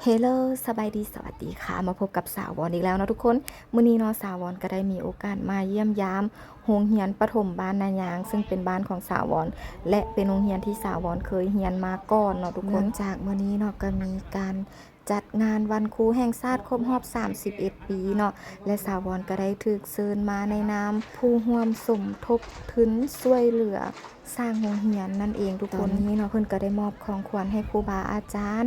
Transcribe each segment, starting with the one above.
ເຮລໂລ ສະບາຍດີ ສະຫວັດດີຄ່ະ ມາພົບກັບສາວອນອີກແລ້ວເນາະທຸກຄົນ. ມື້ນີ້ເນາະ ສາວອນກໍໄດ້ມີໂອກາດມາຢ້ຽມຢາມໂຮງຮຽນປະຖົມບ້ານນາຍາງ ເຊິ່ງເປັນບ້ານຂອງສາວອນ ແລະ ເປັນໂຮງຮຽນທີ່ສາວອນເຄີຍຮຽນມາກ່ອນເນາະທຸກຄົນ. ເນື່ອງຈາກມື້ນີ້ເນາະ ກໍມີການຈັດງານວັນຄູແຫ່ງຊາດຄົບຮອບສາມສິບເອັດປີເນາະ ແລະ ສາວອນກໍໄດ້ຖືກເຊີນມາໃນນາມຜູ້ຮ່ວມສົມທົບທຶນຊ່ວຍເຫຼືອ ສ້າງໂຮງຮຽນນັ້ນເອງທຸກຄົນ. ຕອນນີ້ເນາະ ເພິ່ນກໍໄດ້ມອບຂອງຂວັນໃຫ້ຄູບາອາຈານ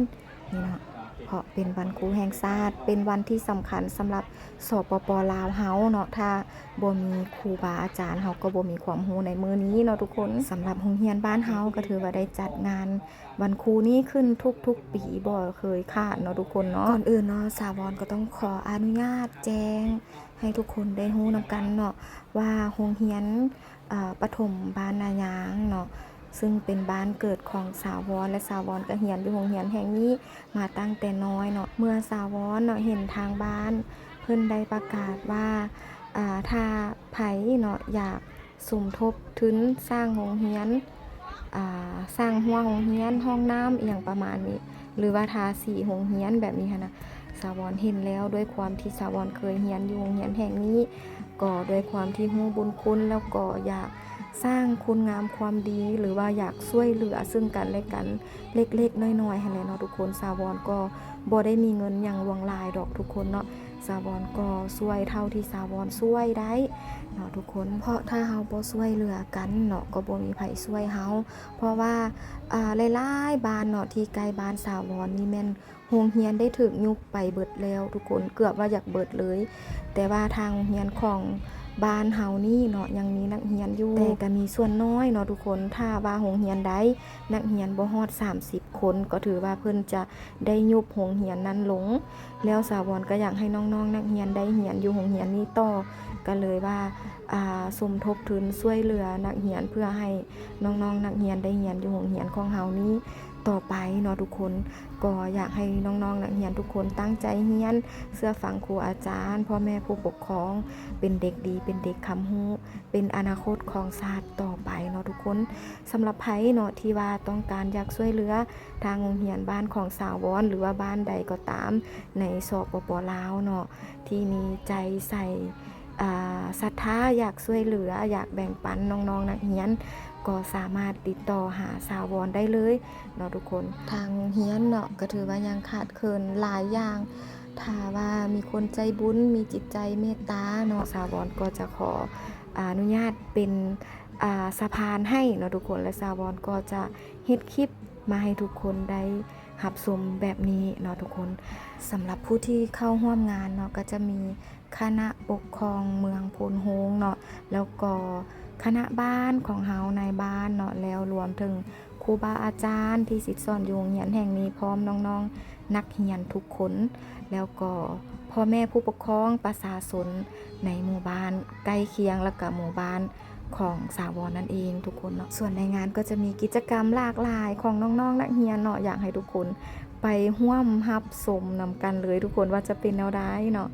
ນີ້ເນາະ ເພາະເປັນວັນຄູແຫ່ງຊາດ ເປັນວັນທີ່ສຳຄັນສຳລັບ ສປປ ລາວເຮົາເນາະ. ຖ້າບໍ່ມີຄູບາອາຈານ ເຮົາກໍບໍ່ມີຄວາມຮູ້ໃນມື້ນີ້ເນາະທຸກຄົນ. ສຳລັບໂຮງຮຽນບ້ານເຮົາກໍຖືວ່າໄດ້ຈັດງານວັນຄູນີ້ຂຶ້ນທຸກໆປີ ບໍ່ເຄີຍຂາດເນາະທຸກຄົນເນາະ. ກ່ອນອື່ນເນາະ ສາວອນກໍຕ້ອງຂໍອະນຸຍາດແຈ້ງໃຫ້ທຸກຄົນໄດ້ຮູ້ນຳກັນເນາະ ວ່າໂຮງຮຽນ ອາ ປະຖົມບ້ານນາຍາງເນາະ ເຊິ່ງເປັນບ້ານເກີດຂອງສາວອນ ແລະ ສາວອນກໍຮຽນຢູ່ໂຮງຮຽນແຫ່ງນີ້ມາຕັ້ງແຕ່ນ້ອຍເນາະ. ເມື່ອສາວອນເນາະ ເຫັນທາງບ້ານເພິ່ນໄດ້ປະກາດວ່າ ອາ ຖ້າໃຜເນາະ ຢາກສົມທົບທຶນສ້າງໂຮງຮຽນ ອາ ສ້າງຮົ້ວໂຮງຮຽນ ຫ້ອງນ້ຳ ອີ່ຫຍັງປະມານນີ້ ຫຼືວ່າທາສີໂຮງຮຽນແບບນີ້ຫັ້ນນະ ສາວອນເຫັນແລ້ວ ດ້ວຍຄວາມທີ່ສາວອນເຄີຍຮຽນຢູ່ໂຮງຮຽນແຫ່ງນີ້ ກໍດ້ວຍຄວາມທີ່ຮູ້ບຸນຄຸນ ແລ້ວກໍຢາກສ້າງຄຸນງາມຄວາມດີ ຫຼືວ່າຢາກຊ່ວຍເຫຼືອເຊິ່ງກັນແລະກັນເລັກໆນ້ອຍໆຫັ້ນແຫຼະເນາະທຸກຄົນ. ສາວອນກໍບໍ່ໄດ້ມີເງິນຫຍັງຫຼວງຫຼາຍດອກທຸກຄົນເນາະ ສາວອນກໍຊ່ວຍເທົ່າທີ່ສາວອນຊ່ວຍໄດ້ເນາະທຸກຄົນ ເພາະຖ້າເຮົາບໍ່ຊ່ວຍເຫຼືອກັນເນາະ ກໍບໍ່ມີໃຜຊ່ວຍເຮົາ ເພາະວ່າ ອາ ຫຼາຍໆບ້ານເນາະ ທີ່ໃກ້ບ້ານສາວອນນີ້ແມ່ນ ໂຮງຮຽນໄດ້ຖືກຍຸບໄປເບິດແລ້ວທຸກຄົນ ເກືອບວ່າຢາກເບິດເລີຍ ແຕ່ວ່າທາງໂຮງຮຽນຂອງບ້ານເຮົານີ້ເນາະ ຍັງມີນັກຮຽນຢູ່ ແຕ່ກໍມີສ່ວນນ້ອຍເນາະທຸກຄົນ. ຖ້າວ່າໂຮງຮຽນໃດນັກຮຽນບໍ່ຮອດສາມສິບຄົນ ກໍຖືວ່າເພິ່ນຈະໄດ້ຍຸບໂຮງຮຽນນັ້ນລົງ ແລ້ວສາວອນກໍຢາກໃຫ້ນ້ອງໆນັກຮຽນໄດ້ຮຽນຢູ່ໂຮງຮຽນນີ້ຕໍ່ ກໍເລີຍວ່າ ອາ ສົມທົບທຶນຊ່ວຍເຫຼືອນັກຮຽນ ເພື່ອໃຫ້ນ້ອງໆນັກຮຽນໄດ້ຮຽນຢູ່ໂຮງຮຽນຂອງເຮົານີ້ຕໍ່ໄປເນາະທຸກຄົນ. ກໍຢາກໃຫ້ນ້ອງໆນັກຮຽນທຸກຄົນຕັ້ງໃຈຮຽນ ເຊື່ອຟັງຄູອາຈານ ພໍ່ແມ່ຜູ້ປົກຄອງ ເປັນເດັກດີ ເປັນເດັກຄຳຮູ້ ເປັນອະນາຄົດຂອງຊາດຕໍ່ໄປເນາະທຸກຄົນ. ສຳລັບໃຜເນາະທີ່ວ່າຕ້ອງການຢາກຊ່ວຍເຫຼືອທາງໂຮງຮຽນບ້ານຂອງສາວອນ ຫຼືວ່າບ້ານໃດກໍຕາມໃນ ສປປ ລາວເນາະ ທີ່ມີໃຈໃສ່ ອາ ສັດທາຢາກຊ່ວຍເຫຼືອ ຢາກແບ່ງປັນນ້ອງໆນັກຮຽນ ກໍສາມາດຕິດຕໍ່ຫາສາວອນໄດ້ເລີຍເນາະທຸກຄົນ. ທາງໂຮງຮຽນເນາະ ກໍຖືວ່າຍັງຂາດເຂີນຫຼາຍຢ່າງ ຖ້າວ່າມີຄົນໃຈບຸນ ມີຈິດໃຈເມດຕາເນາະ ສາວອນກໍຈະຂໍອະນຸຍາດເປັນ ອາ ສະພານໃຫ້ເນາະທຸກຄົນ ແລະ ສາວອນກໍຈະເຮັດຄລິບມາໃຫ້ທຸກຄົນໄດ້ຮັບຊົມແບບນີ້ເນາະທຸກຄົນ. ສຳລັບຜູ້ທີ່ເຂົ້າຮ່ວມງານເນາະ ກໍຈະມີຄະນະປົກຄອງເມືອງໂພນໂຮງເນາະ ແລ້ວກໍຄະນະບ້ານຂອງເຮົາ ນາຍບ້ານເນາະ ແລ້ວລວມເຖິງຄູບາອາຈານທີ່ສິດສອນຢູ່ໂຮງຮຽນແຫ່ງນີ້ ພ້ອມນ້ອງໆນັກຮຽນທຸກຄົນ ແລ້ວກໍພໍ່ແມ່ຜູ້ປົກຄອງ ປະຊາຊົນໃນໝູ່ບ້ານໃກ້ຄຽງ ແລ້ວກໍໝູ່ບ້ານ ຂອງສາວອນນັ້ນເອງທຸກຄົນເນາະ. ສ່ວນໃນງານກໍຈະມີກິດຈະກຳຫຼາກຫຼາຍຂອງນ້ອງໆນັກຮຽນເນາະ ຢາກໃຫ້ທຸກຄົນໄປຮ່ວມຮັບຊົມນຳກັນເລີຍທຸກຄົນ ວ່າຈະເປັນແນວໃດເນາະ.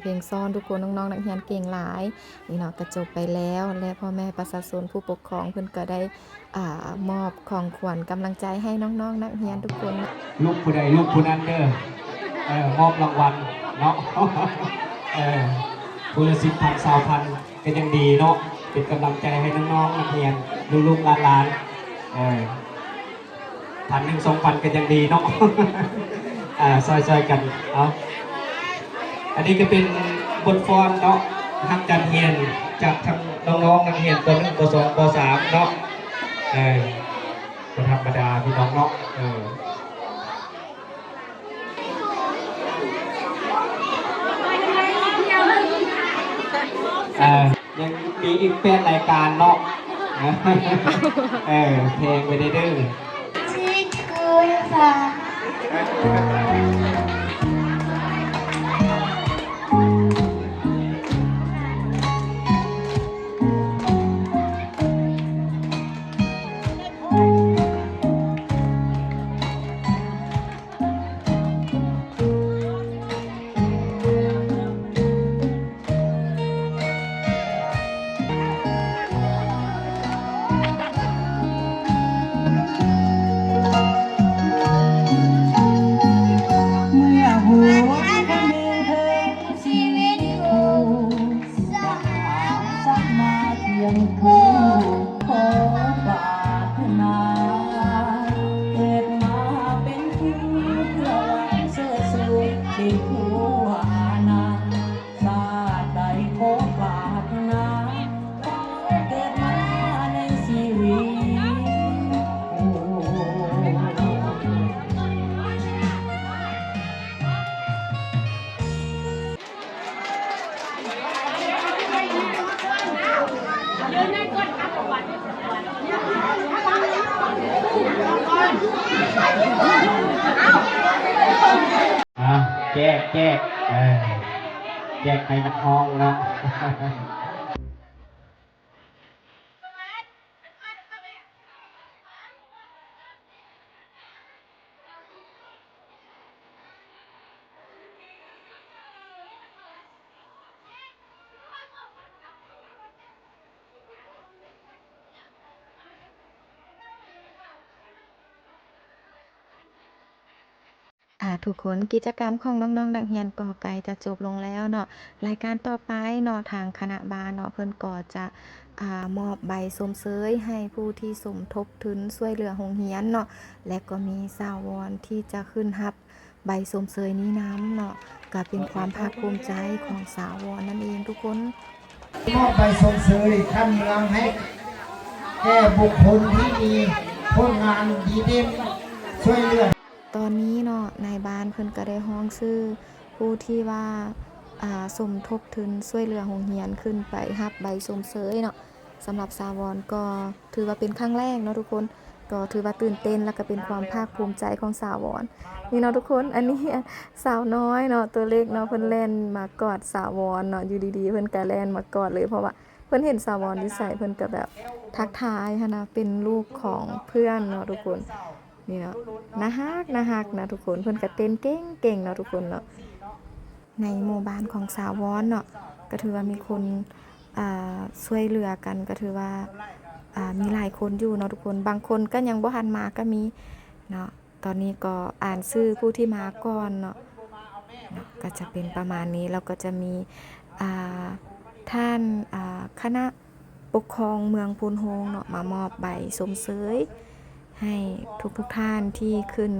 ເພງຊ້ອນ ທຸກຄົນ ນ້ອງໆ ນັກຮຽນເກັ່ງຫຼາຍ. ນີ້ເນາະ ກະຈົບໄປແລ້ວ ແລະ ພໍ່ແມ່ປະຊາຊົນ ຜູ້ປົກຄອງ ເພິ່ນກະໄດ້ ອາ ມອບຂອງຂວັນກຳລັງໃຈໃຫ້ນ້ອງໆ ນັກຮຽນທຸກຄົນ. ລູກຜູ້ໃດລູກຜູ້ນັ້ນເດີ ເອີ ມອບລາງວັນເນາະ ເອີ ຜູ້ລະສິບພັນ ຊາວພັນ ກະຍັງດີເນາະ ເປັນກຳລັງໃຈໃຫ້ນ້ອງໆ ນັກຮຽນ ລູກໆ ຫຼານໆ ເອີ ພັນໜຶ່ງ ສອງພັນ ກະຍັງດີເນາະ ອາ ຊ່ອຍໆ ກັນເອົາ. ອັນນີ້ກະເປັນບົດຟ້ອນເນາະ ຮັກການຮຽນ ຈາກທັງນ້ອງໆ ນັກຮຽນ ປໍໜຶ່ງ ປໍສອງ ປໍສາມ ເນາະ ເອີ ບໍ່ທຳມະດາພີ່ນ້ອງເນາະ ເອີ. ອ່າ ຍັງມີອີກແປດລາຍການເນາະ ເອີ ແພງໄປເດີ້. ອ່າ ແຈກ ແຈກ ເອີ ແຈກໃຫ້ນັກຮ້ອງເນາະ. ອ່າ ທຸກຄົນ ກິດຈະກຳຂອງນ້ອງໆ ນັກຮຽນກໍໃກ້ຈະຈົບລົງແລ້ວເນາະ. ລາຍການຕໍ່ໄປເນາະ ທາງຄະນະບ້ານເນາະ ເພິ່ນກໍຈະ ອ່າ ມອບໃບຊົມເຊີຍໃຫ້ຜູ້ທີ່ສົມທົບທຶນຊ່ວຍເຫຼືອໂຮງຮຽນເນາະ ແລະ ກໍມີສາວອນທີ່ຈະຂຶ້ນຮັບໃບຊົມເຊີຍນີ້ນຳເນາະ ກະເປັນຄວາມພາກພູມໃຈຂອງສາວອນນັ້ນເອງທຸກຄົນ. ມອບໃບຊົມເຊີຍຂັ້ນເມືອງໃຫ້ແກ່ບຸກຄົນທີ່ມີຜົນງານດີເດັ່ນຊ່ວຍເຫຼືອ. ຕອນນີ້ເນາະ ນາຍບ້ານເພິ່ນກະໄດ້ຮ້ອງຊື່ຜູ້ທີ່ວ່າ ອ່າ ສົມທົບທຶນຊ່ວຍເຫຼືອໂຮງຮຽນຂຶ້ນໄປຮັບໃບຊົມເຊີຍເນາະ. ສຳລັບສາວອນກໍຖືວ່າເປັນຄັ້ງແລກເນາະທຸກຄົນ ກໍຖືວ່າຕື່ນເຕັ້ນ ແລະ ກະເປັນຄວາມພາກພູມໃຈຂອງສາວອນນີ້ເນາະທຸກຄົນ. ອັນນີ້ສາວນ້ອຍເນາະ ຕົວເລັກເນາະ ເພິ່ນແລ່ນມາກອດສາວອນເນາະ ຢູ່ດີໆ ເພິ່ນກະແລ່ນມາກອດເລີຍ ເພາະວ່າ ເພິ່ນເຫັນສາວອນຢູ່ໃສ ເພິ່ນກະແບບທັກທາຍຫັ້ນນະ ເປັນລູກຂອງເພື່ອນເນາະທຸກຄົນ. ນີ້ເນາະ ໜ້າຮັກ ໜ້າຮັກນະທຸກຄົນ ເພິ່ນກະເຕັ້ນເກັ່ງໆ ເນາະທຸກຄົນເນາະ. ໃນໝູ່ບ້ານຂອງສາວອນເນາະ ກະຖືວ່າມີຄົນ ອ່າ ຊ່ວຍເຫຼືອກັນ ກະຖືວ່າ ອ່າ ມີຫຼາຍຄົນຢູ່ເນາະທຸກຄົນ ບາງຄົນກະຍັງບໍ່ທັນມາກະມີເນາະ. ຕອນນີ້ກໍອ່ານຊື່ຜູ້ທີ່ມາກ່ອນເນາະ ເນາະ ກໍຈະເປັນປະມານນີ້ ແລ້ວກໍຈະມີ ອ່າ ທ່ານ ອ່າ ຄະນະປົກຄອງເມືອງໂພນໂຮງເນາະ ມາມອບໃບຊົມເຊີຍໃຫ້ທຸກໆທ່ານທີ່ຂຶ້ນ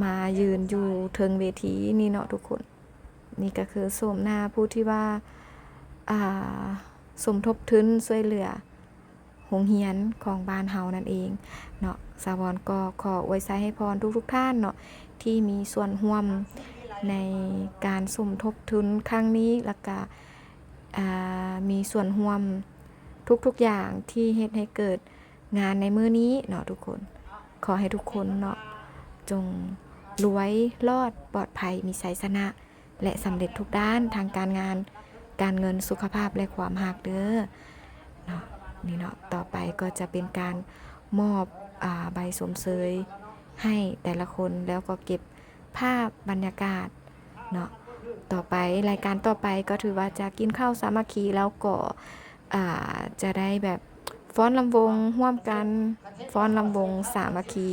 ມາຢືນຢູ່ເທິງເວທີນີ້ເນາະທຸກຄົນ. ນີ້ກໍຄືໂສມໜ້າຜູ້ທີ່ວ່າ ອ່າ ສົມທົບທຶນຊ່ວຍເຫຼືອ ໂຮງຮຽນຂອງບ້ານເຮົານັ້ນເອງເນາະ. ສາວອນກໍຂໍອວຍໄຊໃຫ້ພອນທຸກໆທ່ານເນາະ ທີ່ມີສ່ວນຮ່ວມໃນການສົມທົບທຶນຄັ້ງນີ້ ແລ້ວກະ ອ່າ ມີສ່ວນຮ່ວມທຸກໆຢ່າງທີ່ເຮັດໃຫ້ເກີດງານໃນມື້ນີ້ເນາະທຸກຄົນ. ຂໍໃຫ້ທຸກຄົນເນາະ ຈົ່ງລວຍ ລອດ ປອດໄພ ມີໄຊຊະນະ ແລະ ສຳເລັດທຸກດ້ານທາງການງານ, ການເງິນ, ສຸຂະພາບ ແລະ ຄວາມຮັກເດີເນາະ. ນີ້ເນາະ ຕໍ່ໄປກໍຈະເປັນການມອບ ອາ ໃບຊົມເຊີຍໃຫ້ແຕ່ລະຄົນ ແລ້ວກໍເກັບພາບບັນຍາກາດເນາະ ຕໍ່ໄປ ລາຍການຕໍ່ໄປກໍຖືວ່າຈະກິນເຂົ້າສາມັກຄີ ແລ້ວກໍ ອ່າ ຈະໄດ້ແບບຟ້ອນລຳວົງຮ່ວມກັນ ຟ້ອນລຳວົງສາມັກຄີ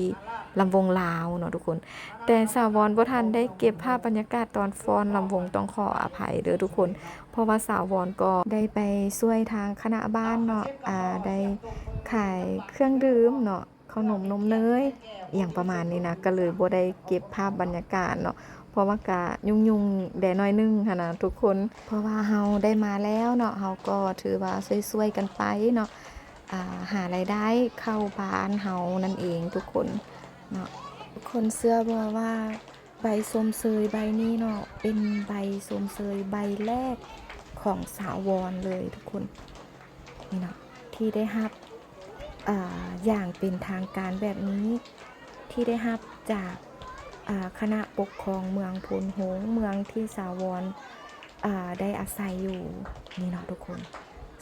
ລຳວົງລາວເນາະທຸກຄົນ. ແຕ່ສາວອນບໍ່ທັນໄດ້ເກັບພາບບັນຍາກາດຕອນຟ້ອນລຳວົງ ຕ້ອງຂໍອະໄພເດີທຸກຄົນ ເພາະວ່າສາວອນກໍໄດ້ໄປຊ່ວຍທາງຄະນະບ້ານເນາະ ອ່າ ໄດ້ຂາຍເຄື່ອງດື່ມເນາະ ເຂົ້າໜົມນົມເນີຍ ອີ່ຫຍັງປະມານນີ້ນະ ກໍເລີຍບໍ່ໄດ້ເກັບພາບບັນຍາກາດເນາະ ເພາະວ່າກະຫຍຸ້ງໆແດ່ໜ້ອຍໜຶ່ງຫັ້ນນະທຸກຄົນ. ເພາະວ່າເຮົາໄດ້ມາແລ້ວເນາະ ເຮົາກໍຖືວ່າຊ່ວຍໆກັນໄປເນາະ ອ່າ ຫາລາຍໄດ້ເຂົ້າບ້ານເຮົານັ້ນເອງທຸກຄົນເນາະ. ທຸກຄົນເຊື່ອບໍ່ວ່າໃບຊົມເຊີຍໃບນີ້ເນາະ ເປັນໃບຊົມເຊີຍໃບແລກຂອງສາວອນເລີຍທຸກຄົນ ນີ້ເນາະ ທີ່ໄດ້ຮັບ ອ່າ ຢ່າງເປັນທາງການແບບນີ້ ທີ່ໄດ້ຮັບຈາກ ອ່າ ຄະນະປົກຄອງເມືອງໂພນໂຮງ ເມືອງທີ່ສາວອນ ອ່າ ໄດ້ອາໄສຢູ່ນີ້ເນາະທຸກຄົນ.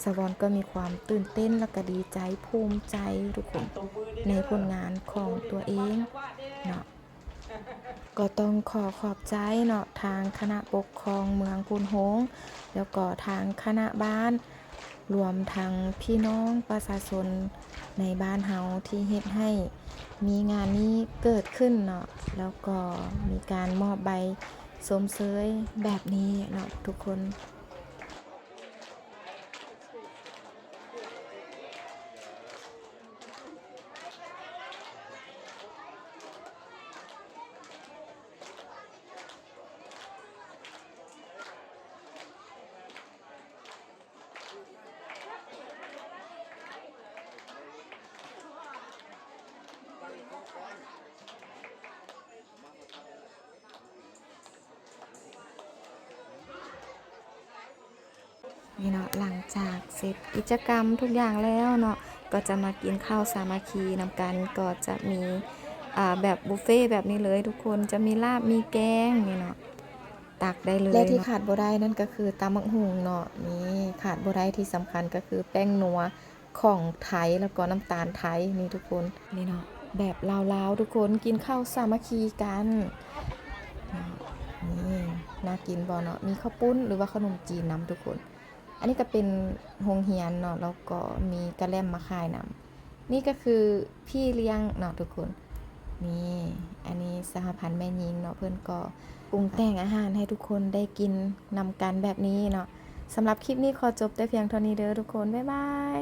ສາວອນກໍມີຄວາມຕື່ນເຕັ້ນ ແລ້ວກໍດີໃຈ ພູມໃຈທຸກຄົນ ໃນຜົນງານຂອງຕົວເອງເນາະ. ກໍຕ້ອງຂໍຂອບໃຈເນາະ ທາງຄະນະປົກຄອງເມືອງໂພນໂຮງ ແລ້ວກໍທາງຄະນະບ້ານ ລວມທັງພີ່ນ້ອງປະຊາຊົນໃນບ້ານເຮົາ ທີ່ເຮັດໃຫ້ມີງານນີ້ເກີດຂຶ້ນເນາະ ແລ້ວກໍມີການມອບໃບຊົມເຊີຍແບບນີ້ເນາະທຸກຄົນ. ນີ້ເນາະ ຫຼັງຈາກເສັດກິດຈະກຳທຸກຢ່າງແລ້ວເນາະ ກໍຈະມາກິນເຂົ້າສາມັກຄີນຳກັນ ກໍຈະມີ ອ່າ ແບບບຸບເຟແບບນີ້ເລີຍທຸກຄົນ ຈະມີລາບ ມີແກງນີ້ເນາະ ຕັກໄດ້ເລີຍເນາະ. ແລະທີ່ຂາດບໍ່ໄດ້ນັ້ນກໍຄືຕຳບັກຫຸ່ງເນາະ ນີ້ຂາດບໍ່ໄດ້ ທີ່ສຳຄັນກໍຄືແປ້ງນົວ ຂອງໄທ ແລ້ວກໍນ້ຳຕານໄທນີ້ທຸກຄົນ ນີ້ເນາະ ແບບລາວໆ ທຸກຄົນ ກິນເຂົ້າສາມັກຄີກັນເນາະ. ນີ້ ໜ້າກິນບໍ່ເນາະ ມີເຂົ້າປຸ້ນ ຫຼືວ່າຂະໜົມຈີນນຳທຸກຄົນ. ອັນນີ້ກໍເປັນໂຮງຮຽນເນາະ ແລ້ວກໍມີກະແລັມມາຂາຍນຳ. ນີ້ກໍຄືພີ່ລ້ຽງເນາະທຸກຄົນ ນີ້ ອັນນີ້ສະຫະພັນແມ່ຍິງເນາະ ເພິ່ນກໍປຸງແຕ່ງອາຫານໃຫ້ທຸກຄົນໄດ້ກິນນຳກັນແບບນີ້ເນາະ. ສຳລັບຄລິບນີ້ຂໍຈົບແຕ່ພຽງເທົ່ານີ້ເດີທຸກຄົນ ບາຍບາຍ.